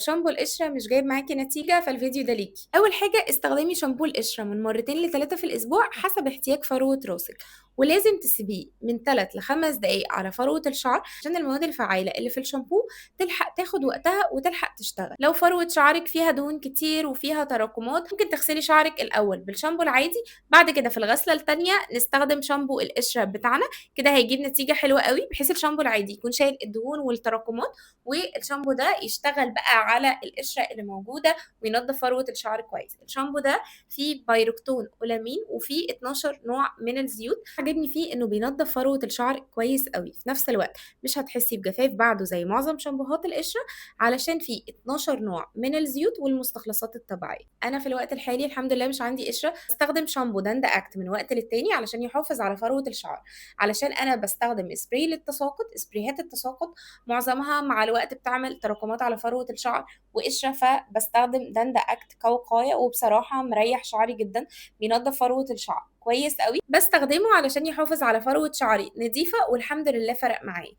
شامبو القشرة مش جايب معاكِ نتيجة، فالفيديو ده ليكِ. أول حاجة استخدمي شامبو القشرة من مرتين ل3 في الأسبوع حسب احتياج فروة راسِك، ولازم تسيبيه من 3 ل5 دقايق على فروة الشعر عشان المواد الفعالة اللي في الشامبو تلحق تاخد وقتها وتلحق تشتغل. لو فروة شعرِك فيها دهون كتير وفيها تراكمات ممكن تغسلي شعرِك الأول بالشامبو العادي، بعد كده في الغسلة التانية نستخدم شامبو القشرة بتاعنا، كده هيجيب نتيجة حلوة أوي، بحيث الشامبو العادي يكون شايل الدهون والتراكمات، والشامبو ده يشتغل بقى على القشرة اللي موجودة وينضف فروة الشعر كويس. الشامبو ده فيه بايروكتون أولامين وفيه 12 نوع من الزيوت، عجبني فيه إنه بينضف فروة الشعر كويس أوي، في نفس الوقت مش هتحسي بجفاف بعده زي معظم شامبوهات القشرة علشان فيه 12 نوع من الزيوت والمستخلصات الطبيعية. أنا في الوقت الحالي الحمد لله مش عندي قشرة، بستخدم شامبو داندا أكت من وقت للتاني علشان يحافظ على فروة الشعر، علشان أنا بستخدم سبراي للتساقط، سبرايهات التساقط معظمها مع الوقت بتعمل تراكمات على فروة الشعر وقشرة، فبستخدم داندا أكت كوقاية، وبصراحة مريح شعري جدا، بينضف فروة الشعر كويس قوي، بستخدمه علشان يحافظ على فروة شعري نظيفة، والحمد لله فرق معايا.